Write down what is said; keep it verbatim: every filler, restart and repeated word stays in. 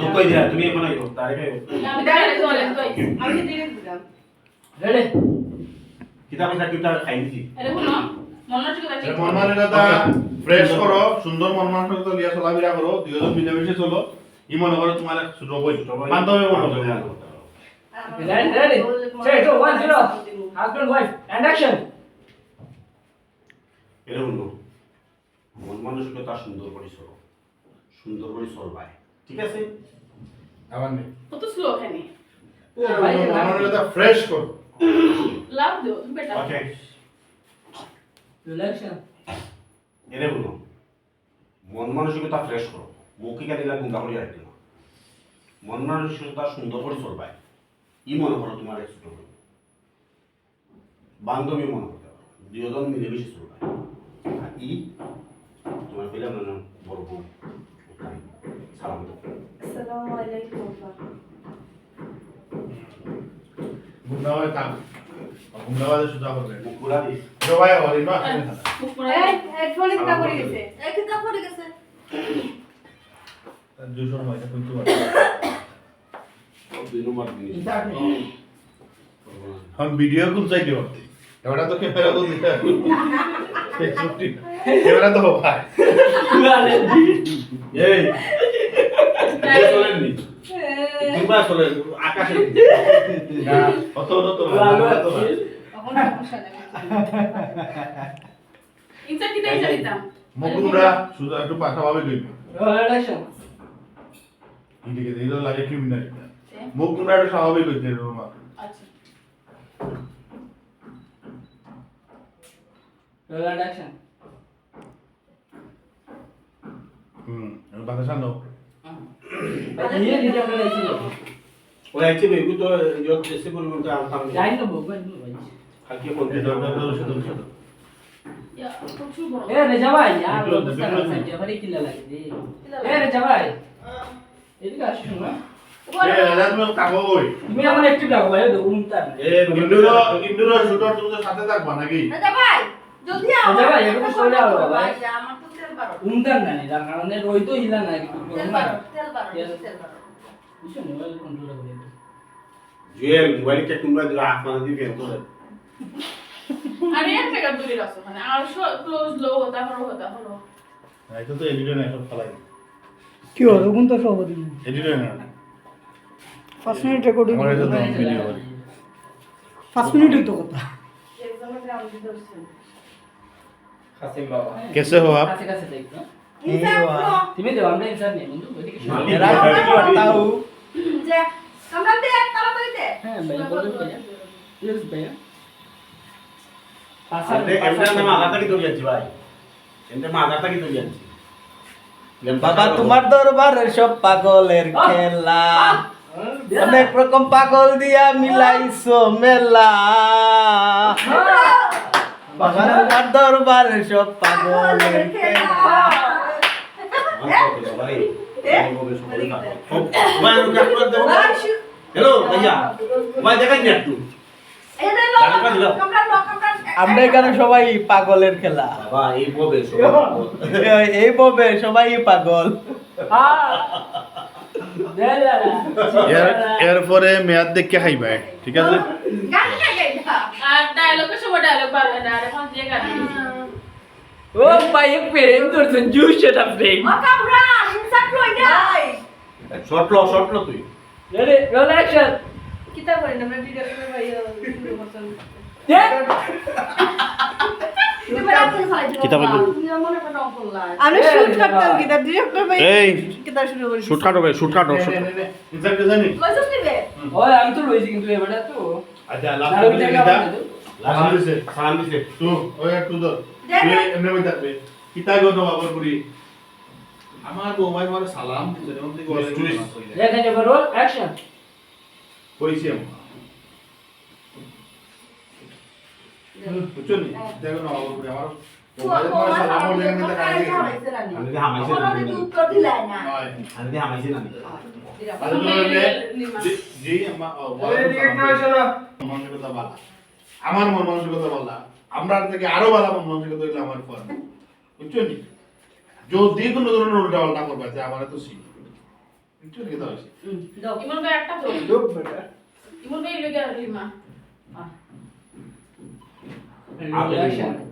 লোক কই দিলা? তুমি এখন আইও, তারে কই? আমি তারে কই, কই। আমি ধীরে দিলাম। রেডি? কিতা কইছা, কিতা খাই দিছি? আরে হুনো, মন মানসিকতা ঠিক মন মানসিকতা ফ্রেশ করো, সুন্দর মন মানসিকতা নিয়া চলাফেরা করো, দুইজন মিলেমিশে চলো। ই মনে করো তোমার এক ছোট ভাই, ছোট ভাই। বান্ধবী মনে করো। Ready, ready. Three, two, one, zero. Husband, wife, and action. এরে হুনো, মন মানসিকতা সুন্দর করি চলো, সুন্দর করি চলবায়, ঠিক আছে? আবার নেই। কত স্লো খানি। ও ভাই, মন মানসিকতা ফ্রেশ করো। লাভ দেও, তুমি বেটা। ওকে। রিল্যাক্স। এরে হুনো, মন মানসিকতা ফ্রেশ করো, মৌখিক আর এলা গুঙ্গা করি রাখবে না। মন মানসিকতা সুন্দর করি চলবায়। ই মনে করো তোমার এক ছোট ভাই। বান্ধবী মনে করতে পারো, দুইজন মিলেমিশে চলবায়। আর ই তোমার কইলাম না, বড় বউ, ওখানে সালাম দাও। আসসালামু আলাইকুম, আব্বা। ঘুমটা হয় কাম। ঘুমটা হয় সুজা করবে। মুখ পুরা দিস। জবাই হরি না। মুখ পুরা। এই, হেডফোনে কিতা পড়ে গেছে? এই কিতা পড়ে গেছে? দুশো সময়, এটা কিন্তু দুই নম্বর জিনিস। हम वीडियो को चाहिए होते। এবার তো ক্যামেরা বলতে। ক্যামেরা তো ভাই। এই। এই চলেননি। কিংবা চলেন, আকাশে। না, অত, অত, অত, অত, অত। তখন সমস্যা নেই। ইনসার্ট কিতা ইনসার্ট দিতাম? মুখ তোমরা সুজা একটু পাশাভাবে কইবে। Roll action. এদিকে, এদিকে লাগে ক্রিমিনাল। মুখ তোমরা একটু স্বাভাবিক হইতে হবে, রোমা। আচ্ছা। Roll action. হুম, আমি বাতাসা নো। ভাই, ইয়ে দিতে আমরা এসে যাবো। ওই আইছে বেবি তো ইয়ত এসে বলবো তো আর থাম। যাই না বাবা, না ভাই। কালকে কোন দিন? এটা, এটা, এটা, এটা, এটা। ইয়া, প্রচুর গরম। এ রেজা ভাই, আর এটা, অবস্থা এটা, খারাপ, এটা। সাইডে আবার এই কিলা লাগে রে। কিলা লাগে? এ রেজা ভাই, এদিকে আসো শোনো। এ, রাজা, তুমি থাকো কই? তুমি আমার একটু ডাকো ভাই, ওই তো উমতার। এ, ইন্দুর, ইন্দুর শুটার তুমি তো সাথে থাকবা নাকি? রেজা ভাই, জলদি আও। রেজা ভাই, একটু চলে আও ভাই। ভাই, আমার তো তেল বারো। উমতার না, এটার কারণে রই তো হিলা না, একটু তেল বারো, তেল বারো, তেল। তেল বারো। বুঝছো, মোবাইল কন্ট্রোল করে। জুয়েল, মোবাইল কে কোনবা দিলা, আসমান দিয়ে বের করে। আরে, এক জায়গা দূরে রাখো, মানে, আর ক্লোজ লো, হতা হলো, হতা হলো। না, এটা তো এডিটর না, সব ফালাই। কি হলো? কোন তো সভাপতি? এডিটর না। পাঁচ মিনিট রেকর্ডিং আমার এটা তো ভিডিও করি। পাঁচ মিনিটই তো কথা। कैसे हो आप? কাছে কাছে দেখো। এই বাবা। তুমি দেও, আমরা ইনসার্ট নেই, বন্ধু, ওইদিকে সরো। এরা কি করতাও? যে, কামড়ান দে, তাড়াতাড়ি দে। হ্যাঁ, ভাই, বলো, ভাইয়া। প্লিজ, ভাইয়া। আরে, এমনি না, মাথাটা কি তুলে আনছি, ভাই? এমনি মাথাটা কি তুলে আনছি? বাবা, তোমার দরবারে সব পাগলের খেলা। অনেক রকম পাগল দিয়া মিলাইছো মেলা। বাবা, তোমার দরবারে সব পাগলের খেলা। হ্যালো, ভাইয়া, ভাই, দেখেন না একটু। আমরা এখানে সবাই পাগলের খেলা। বাবা, এই ববে সবাই পাগল। এই, এই ববে সবাই পাগল। এর, এরপরে মেয়াদ দেখে খাইবায়, ঠিক আছে? আর ডায়লগের সময় ডায়লগ পারবে না, আর এখন যে গান। ও ভাই, এক প্রেম ধরছেন, you shut up, প্রেম। ও কামরান, ইনসার্ট লই না। শট ল, শট ল তুই। Ready, roll action. কিতা করি না, আমরা ডিরেক্টর ভাই, আহ, শুরু করতাম। কিতা কইলি? তুমি আমার একটা রং করলা। আমি শুট কাটতাম কিতা, ডিরেক্টর ভাই এই, কিতা শুরু করি? শুট কাটো ভাই, শুট কাটো, শুট কাটো। ইনসার্ট জানি? লইছস নি বে? ওই, আমি তো লইছি, কিন্তু এবারে তো আচ্ছা, লাস্ট লাস্ট দিছে। সালাম দিছে। তো, ওই একটু ধর। তুই এমনি বই থাকবে। কিতা গো নবাবর বুড়ি? আমার বউ ভাই আমার সালাম দিছে, যেমন তুই বলে। Ready, roll action. কইছি আমি। বুঝছো নি? দেখো না, আমার উপরে আমার বউ ভাই আমার সালাম বলে আমি তো খাই গেছি। আমি তো হামাইছি না। আমি তো হামাইছি না। আরে তো বলে, জি, জি, আম্মা, ও, ওয়ালাইকুম সালাম। মানসিকতা বালা। আমার মন মানসিকতা বালা। আমরা থেকে আরো বালা মন মানসিকতা হইলে আমার ফোন। বুঝছো নি? যদি কোনো ধরনের উল্টা পাল্টা করবা, যে আমার তো সিন। একটু রেখে দাও। হুম, দাও। ইমন ভাই একটা তো। লোক বেটা। ইমন ভাই লগে আর লিমা। আগে লিমন।